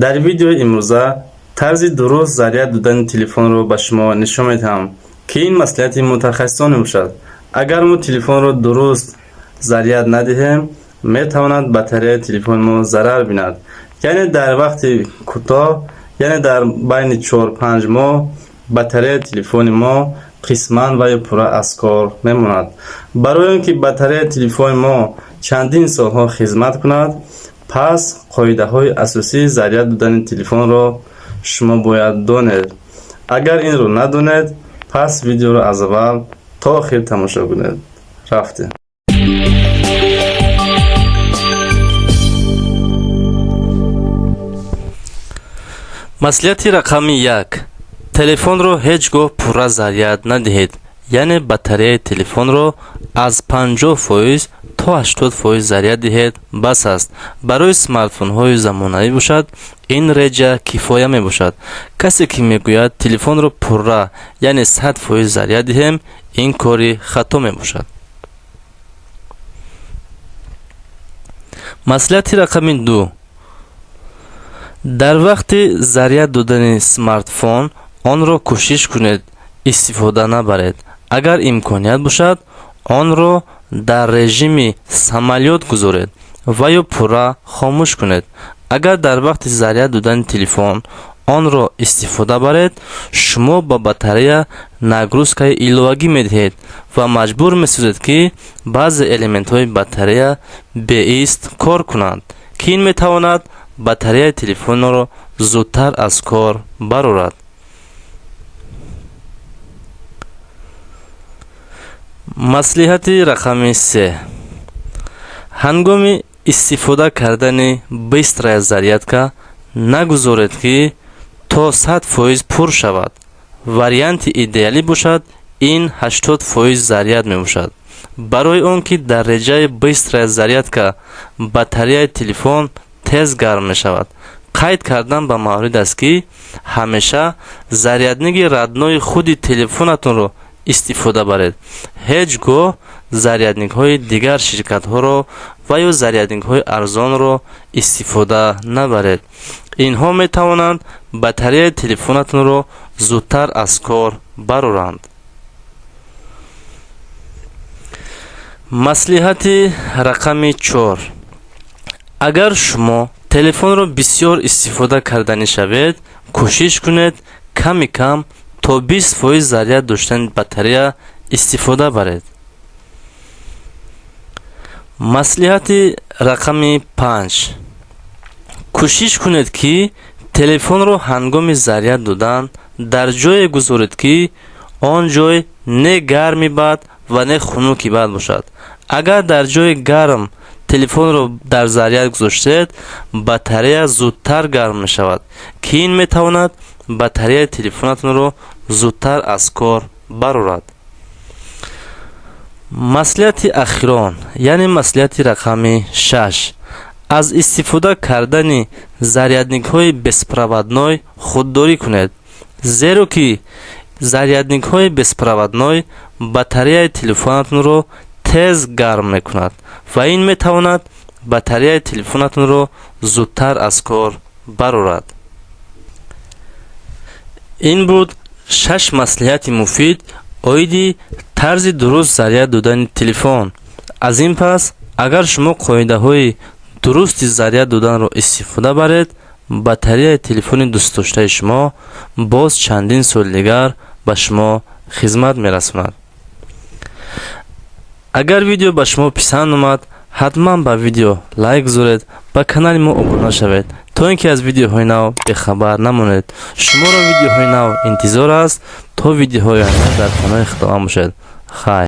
Дар видеои имрӯза тарзи дуруст заряд додани телефонро ба шумо нишон медиҳам, ки ин маслиҳати мутахассисон мебошад. Агар мо телефонро дуруст заряд надиҳем, метавонад батареяи телефони мо зарар бинад. Яъне дар вақти кӯтоҳ, яъне дар байни 4-5 моҳ батареяи телефони мо қисман ва ё пурра аз кор мемонад. Барои он ки батареяи телефони мо чандин солҳо хизмат кунад, пас қоидаҳои асосии заряд додани телефонро шумо бояд донед. Агар инро надонед, пас видеоро аз аввал то охир тамошо кунед. Рафтем. Маслиҳати рақами 1: телефонро ҳеҷ гоҳ пурра заряд надиҳед, яъне батареяи телефонро аз 50% то 80% заряд диҳед, бас аст. Барои смартфонҳои замонавӣ бошад, ин реҷа кифоя мебошад. Касе ки мегӯяд телефонро пурра, яъне 100% заряд диҳем, ин кори хато мебошад. Маслиҳати рақами 2: дар вақти заряд додани смартфон онро кӯшиш кунед истифода набаред. Агар имконият бошад, онро дар режими самолёт гузоред ва ё пурра хомӯш кунед. Агар дар вақти заряд додани телефон онро истифода баред, шумо ба батарея нагрузкаи иловагӣ медиҳед ва маҷбур месозед, ки баъзе элементҳои батарея беист кор кунанд, ки ин метавонад батареяи телефонро зудтар аз кор барорад. Маслиҳати рақами 3: ҳангоми истифода кардани быстрая зарядка нагузоред, ки то 100% пур шавад. Варианти идеалӣ бошад, ин 80% заряд мебошад, барои он ки дар реҷаи быстрая зарядка батареяи телефон тез гарм мешавад. Қайд кардан ба маврид аст, ки ҳамеша зарядники родной худи телефонатонро истифода баред. Ҳеҷ гоҳ зарядникҳои дигар ширкатҳоро ва ё зарядникҳои арзонро истифода набаред. Инҳо метавонанд батареяи телефонатонро зудтар аз кор бароранд. Маслиҳати рақами 4: агар шумо телефонро бисёр истифода карданӣ шавед, кӯшиш кунед ками кам то 20% заряд доштани батарея истифода баред. Маслиҳати рақами 5: кӯшиш кунед, ки телефонро ҳангоми заряд додан дар ҷое гузоред, ки он ҷой не гарми бад ва не хунуки бад бошад. Агар дар ҷои гарм телефонро дар заряд гузоштед, батарея зудтар гарм мешавад, ки ин метавонад батареяи телефонатонро зудтар аз кор барорад. Маслиҳати ахирон, яъне маслиҳати рақами 6: аз истифода кардани зарядникҳои беспроводной худдорӣ кунед, зеро ки зарядникҳои беспроводной батареяи телефонатонро тез гарм мекунад ва ин метавонад батареяи телефонатонро зудтар аз кор барорад. Ин буд шаш маслиҳати муфид оиди тарзи дуруст заряд додани телефон. Аз ин пас, агар шумо қоидаҳои дурусти заряд доданро истифода баред, батареяи телефони дӯстдоштаи шумо боз чандин соли дигар ба шумо хизмат мерасонад. Агар видео ба шумо писанд омад, ҳатман ба видео лайк гузоред, ба канали мо обуна шавед, то ин ки аз видеоҳои нав бехабар намонед. Шуморо видеоҳои нав интизор аст. То видеоҳои оянда дар паноҳи Худованд бошед. Хайр.